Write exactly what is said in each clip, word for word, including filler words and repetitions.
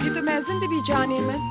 Yê tu mezin dibî canê min.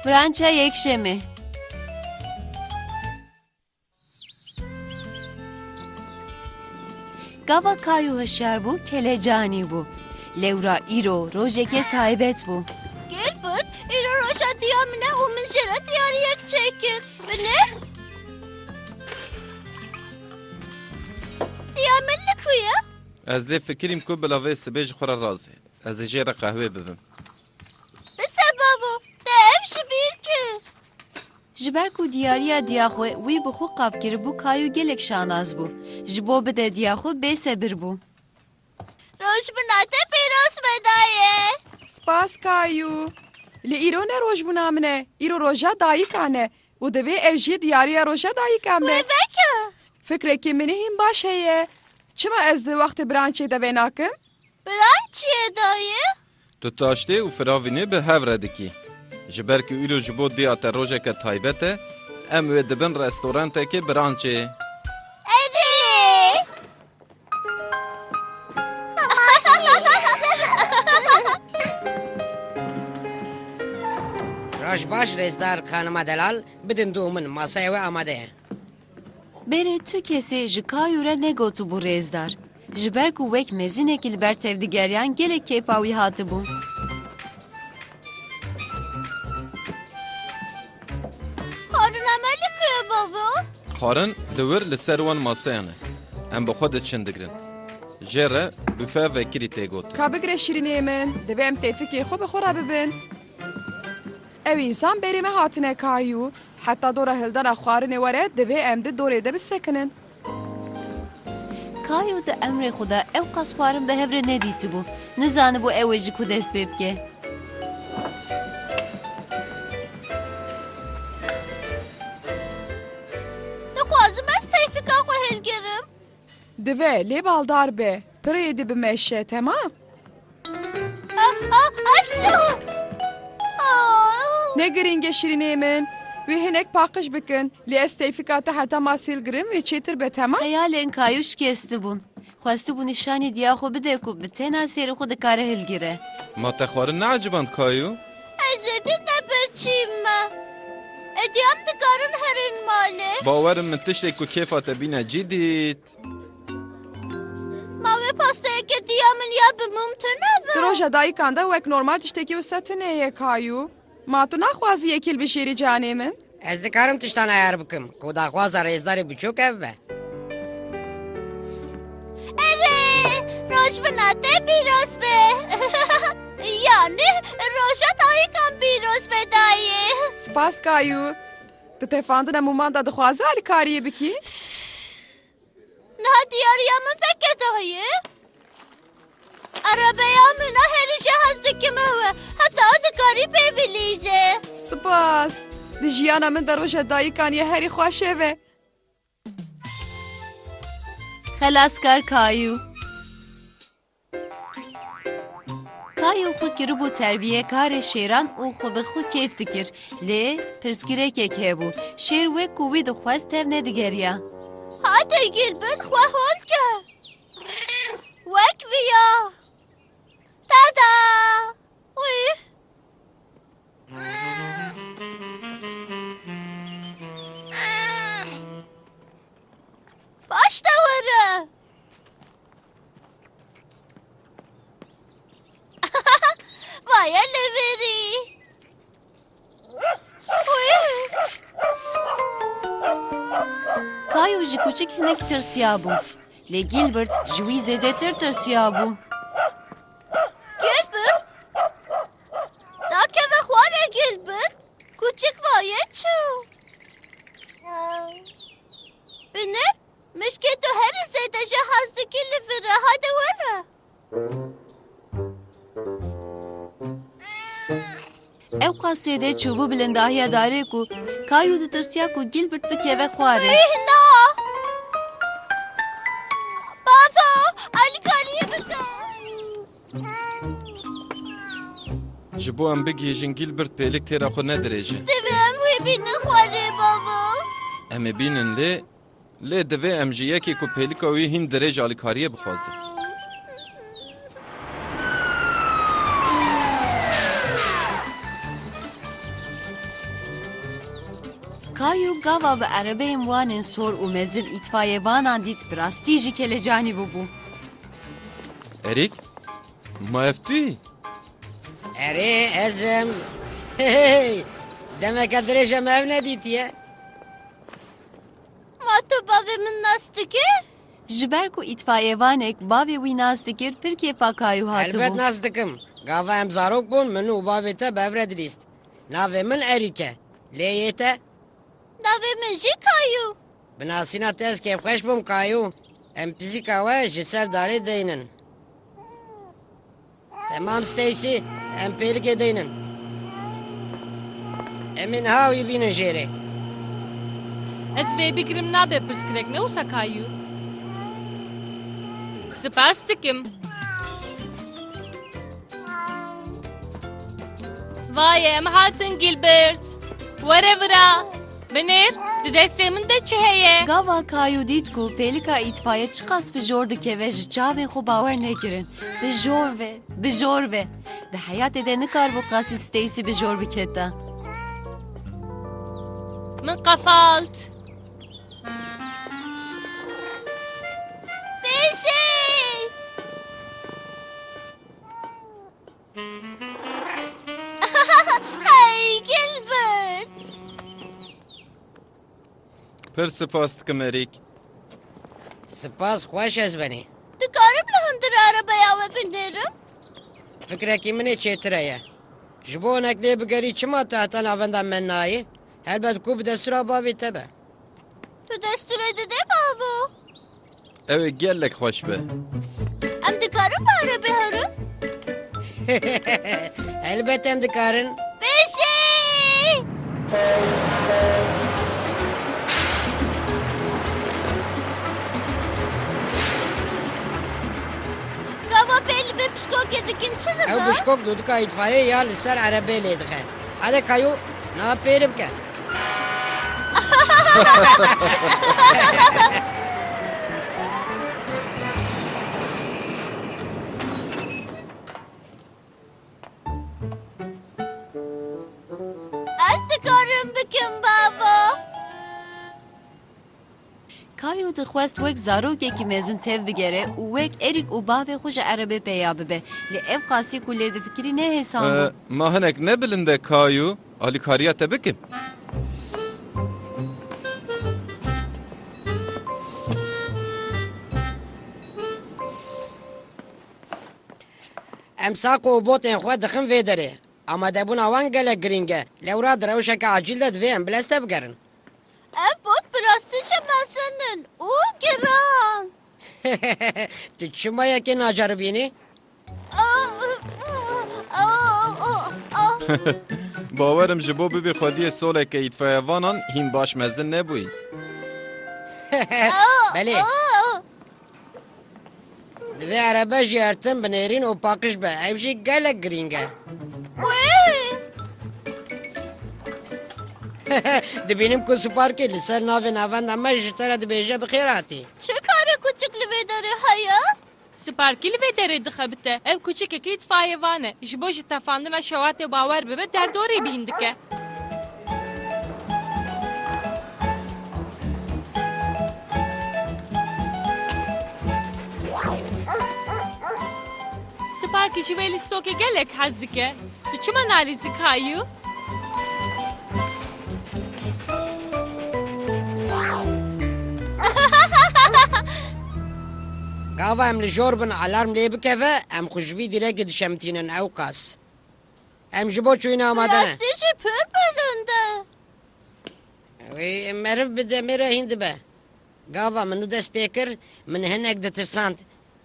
Brança yekşemê. Gava Kayû hişyar bû, kelecanî bû. Lewra îro rojeke taybet bû. Gilbert, îro roja diya min e û min jê re diyariyek çêkir. Binêr? Diya min li ku ye? Ez lê fikirîm ku bila vê sibê ji xwe re razê. Ez ê jê re qehwê bibim. Bise bavo, te ev ji bîr kir. Ji ber ku diyariya diya xwe wî bi xwe qap kiribû, Kayû gelek şanaz bû. Ji bo bide diya xwe bêsebir bû. Rojbûna te pîroz be dayê. Spas Kayû. Lê îro ne rojbûna min e. Îro roja dayikan e. Û divê ev jî diyariya roja dayikan be. Wê veke. Fikrekî min ê hîn baş heye. Çima ez di wextê brançê de vê nakim? Brançiyê dayê? Tu taştê û firavînê bi hev re dikî. Ji ber ku îro ji bo diya te rojeke taybet e, em wê dibin restorantekê brançê. Erê! Roj baş rêzdar xanima delal, bidin dû min, masaya we amade ye. Berê tu kesê ji Kayû re negotibû rêzdar. Ji ber ku wek mezinekî li ber tev digeriyan gelek kêfa wî hatibû. Xwarina me li ku ye bavo? Xwarin li wir li ser wan masayan e. Em bi xwe diçin digrin. Jê re bufe vekirî tê gotin. Ka bigire şîrînê min, divê em têfikê xwe bi xwe re bibin. Ew însan berê me hatine Kayû. Heta dora hildana xwarinê were, divê em di dorê de bisekinin. Kayû di emrê xwe de ew qas xwarin bi hev re nedîtibû. Nizanibû ew ê ji ku dest pê bike. Dixwazim ez teyfika xwe hilgirim. Divê lê baldar be. Pirê êdî bimeşe, temam? Ah, ah, ah, ah! Ne girîng e şîrînê min. Wî hinek paqij bikin. Lê ez teyfika te heta masî hilgirim, wê çêtir be, temam? Xeyalên Kayû şikestibûn. Xwestibû nîşanî diya xwe bide ku bi tena serê xwe dikare hilgire. Ma te xwarin neeciband Kayû? Ez êdî ne birçî me. Êdî em dikarin herin malê. Bawer im min tiştê ku kêfa te bîne cî dît. Ma wê pasteyeke diya min ya bi mum tune be? Di roja dayikan de wek normal tiştekî wisa tune ye Kayû. Ma tu naxwazî yekî hilbijêrî canê min? Ez dikarim tiştan ayar bikim, ku daxwaza rêzdarê biçûk ev be. Erê, rojbina te pîroz be. Yanî roja dayikan pîroz be dayê. Spas Kayû. Di tefandina muman de dixwazî alîkariyê bikî? Niha diyariya min veke daye. Erebeya min a herî jê hez dikim ew e. Heta dikarî pê bilîze. Spas. Di jiyana min de roja dayikan ye herî xweş ev e. Xelaskar Kayû. Kayû xwe kiribû terbiyekarê şêran û xwe bi xwe kêf dikir. Lê pirsgirêkek hebû. Şêr wek ku wî dixwest tev nedigeriya. Hate Gilbert xwe hol ke. Wek viya. Tada! Wî. Paş de were. Vaye lêverî. Wî. Kayo ji kuçik hinek tirsiyabû. Lê Gilbert ji wî zêdetir tirsiyabû. Gilbert? Dakeve xwarê Gilbert. Kuçik vaye çû. Binêr, mişkê tu herî zêde jê hez dikî li vir e. Hade were. Ew qasê de çûbû bilindahiya darê ku Kayu ditirsiya ku Gilbert bikeve xwarê. Wî na! Bavo, alîkariyê bike. Ji bo em bigihîjin Gilbert pêlik têra xwe ne dirêj e. Divê em wê bînin xwarê, bavo. Em ê bînin lê, lê divê em ji yekê ku pêlika wî hîn dirêj alîkariyê bixwazin. Kayu gava bi erebeyên wan ên sor û mezin îtfayevanan dît, bi rastî jî kelecanî bûbû. Erîk, ma ev tu yî? Erê, ez im. Hey, demeke dirêj e me ev nedîtiye. Ma tu bavê min nas dikî? Ji ber ku îtfayevanek bavê wî nas dikir, pir kêfa Kayu hatibû. Helbet nas dikim. Gava em zarok bûn, min û bavê te bi hev re dilîst. Navê min Erîk e. Lê yê te? Navê min jî Kayu. Bi nasîna te ez kêfxweş bûm, Kayu. Em pizîka we ji ser darê deynin. Temam Stacy, em pêlikê deynin. Em ê niha wî bînin jêrê. Ez vê bigirim, nabe pirsgirêk, ne wisa Kayu? Spas dikim. Vaye, em hatin Gilbert. Were vira. Binêr, di destê min de çi heye? Gava Kayu dît ku pêlika îtfaye çiqas bi jor dikeve, ji çavên xwe bawer nekirin. Bi jor ve, bi jor ve. Di heyatê de nikaribû qasî Stacy bi jor biketa. Min qefalt. Pêşî! Hey, Gilbert! Pir spas dikim, Erîk. Spas, xweş ez benî. Dikarim li hundir erebeya we binêrim? Fikrekî min ê çêtir heye. Ji bo hinek lê bigerî, çima tu heta navenda me nayê? Helbet ku bi destûra bavê te be. Tu destûrê didê, bavo? Ew ê gelek xweş be. Em dikarin bi erebê herin? Helbet em dikarin. Pêşî! Gava pê li vê pişkokê dikin çi dibe? Ew pişkok dûdika îtfayê ya li ser erebê lê dixe. Hade Kayu, niha pêlî bike. Ez dikarim bikim, bavo. Kayo dixwest wek zarokekî mezin tev bigere û wek Erîk û bavê xwe ji erebê peya bibe. Lê ev qasî ku lê difikirî ne hêsan bû. Ee, ma hinek ne bilind e Kayo, alîkariya te bikim? Em saqo û botên xwe dixin vê derê. Amadebûna wan gelek girîng e. Lewra di rewşeke acîl de divê em bi lez tev bigerin. Ev bot bi rastî jî mezin in û giran. Tu çima yekê naceribînî? Bawer im ji bo bibî xwediyê soleke îtfayevanan hîn baş mezin nebûyî. Belê. Divê erebe jî hertim binêrîn û paqij be. Ev jî gelek girîng e. Wê! Dibînim ku Sparkî li ser navê navenda me ji te re dibêje bi xêr hatî. Çi karê kuçik li vê derê heye? Sparkî li vê derê dixebite. Ev kuçikekî îtfayevan e. Ji bo ji tefandina şewatê bawer bibe, derdorê bîn dike. Sparkî ji vê lîstokê gelek hez dike. Tu çima nalîzî Kayu? Gava em li jor bin alarm lê bikeve, em xwe ji vî dîrekê dişemitînin ew qas. Em ji bo çûyînê amade ne. Rastî jî pir bilind e. Wê meriv bi demê re hîn dibe. Gava min nû dest pê kir, min hinek ditirsand.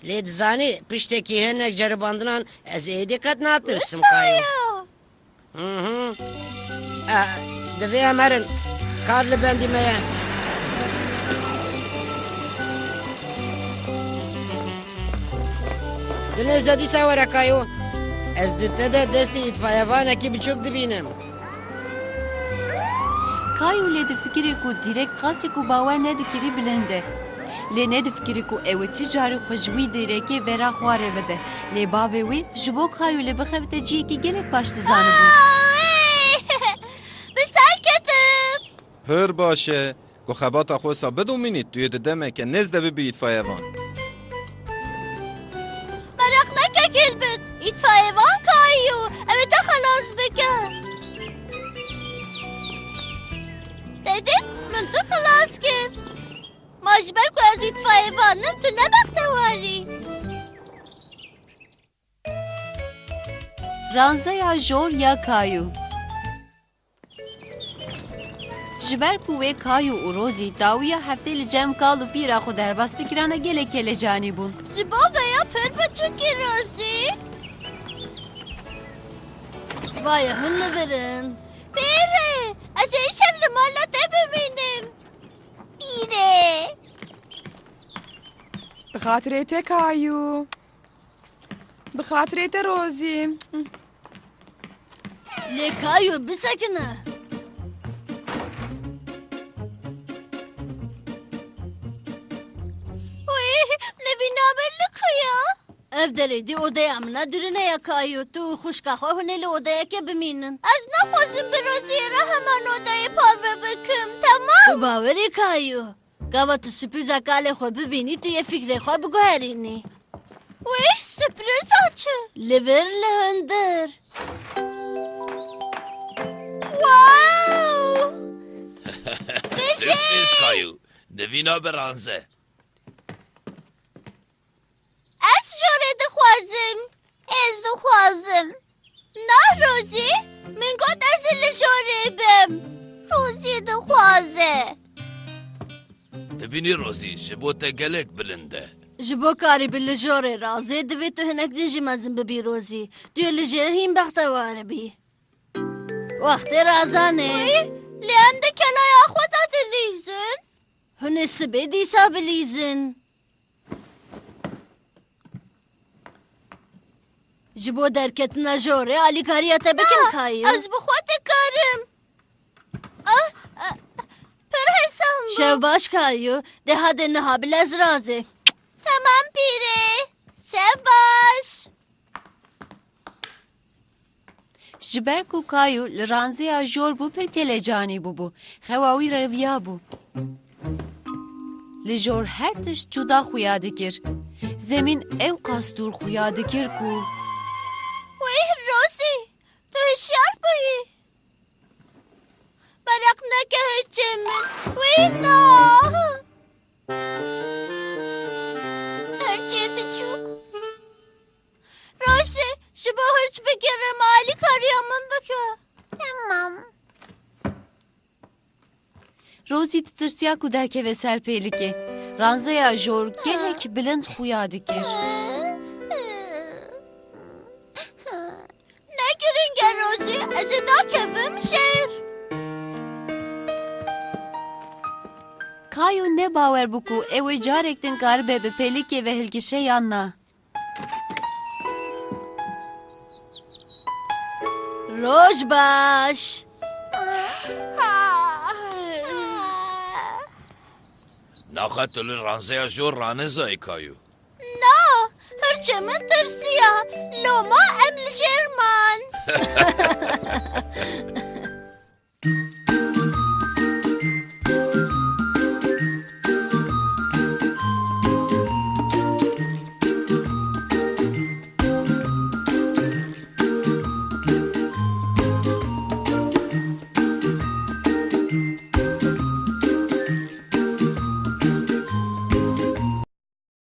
Lê dizanî, piştekî hinek ceribandinan ez êdî qet natirsim, Kayo. Wisa ye? Hı hı. Eh, divê em herin. Kar li bendî me ye. Di nêz de dîsa were, Kayo. Ez di te de destê îtfayevanekî biçûk dibînim. Kayo lê difikirî ku dîrek qasî ku bawer nedikirî bilind e. Lê nedifikirî ku ew ê tu carî xwe ji wî dîrekê bera xwarê bide. Lê bavê wî ji bo Kayo lê bixebite cihekî gelek baş dizanibû. Bi ser ketim. Pir baş e. Ku xebata xwe wisa bidomînî, tu yê di demeke nêz de bibî îtfayevan. Meraq neke Gilbert, îtfayevan Kayo, ew ê te xelas bike. Te dît, min tu xelas kir. Ma ji ber ku ez îtfayevan im, tu ne bextewar î. Ranzeya jor ya Kayo. Ji ber ku wê Kayo û Rozî dawiya heftê li cem kal û pîra xwe derbas bikirane gelek kelecanî bûn. Ji bo vêya pir biçûk î, Rozî. Vaye hûn li vir in. Pîrê, ez ê îşev li mala te bimînim. Pîrê. Bi xatirê te Kayo. Bi xatirê te Rozî. Lê Kayo bisekine. Wî, Levîna me li ku ye? Ev derê dî odeya min e, dûrî ne ya Kayo. Tu û xwişka xwe hûn ê li odeyekê bimînin. Ez naxwazim bi Roziyê re heman odeyê parve bikim, temam? Tu bawerî Kayo. Gava tu sürprîza kalê xwe bibînî, tu yê fikrê xwe biguherînî. Wî, sürprîza çi? Li vir, li hundir. Wow! Sürprîz Kayo. Nivîna bi Ranze. Ez jorê dixwazim. Ez dixwazim. Na Rozî, min got ez ê li jorê bim. Rozî dixwaze. Dibînî Rozî, ji bo te gelek bilind e. Ji bo karî bi li jorê razê, divê tu hinek din jî mezin bibî Rozî. Tu yê li jêr hîn bextewar bî. Wextê razanê. Wî, lê em di kelaya xwe de dilîzin. Hûn ê sibê dîsa bilîzin. Ji bo derketina jorê alîkariya te bikim Kayo? Ez bi xwe dikarim. Ah, ah, pir hesam bû. Şev baş Kayo. De hade niha bi lez razê. Temam pîrê. Şev baş. Ji ber ku Kayo li ranzeya jor bû pir kelecanî bûbû. Xewa wî reviyabû. Li jor her tişt cuda xuya dikir. Zemîn ew qas dûr xuya dikir ku. Wî Rozî, tu hişyar bûyî. Meraq neke hirçê min. Wî na. Hirçê biçûk. Rozî, ji bo hirç bigirim, alîkariya min bike. Temam. Rozî ditirsiya ku derkeve ser pêlikê. Ranzeya jor gelek bilind xuya dikir. Ne giring e Rozî, ez ê dakevim jêr. Kayo ne bawer bû ku ew ê carek din karibe bi pêlikê ve hilkişe yan na. Roj baş. Naxa tu li ranzeya jor ranezayî Kayo. Na, hirçê min tirsiya. Loma em li jêr man.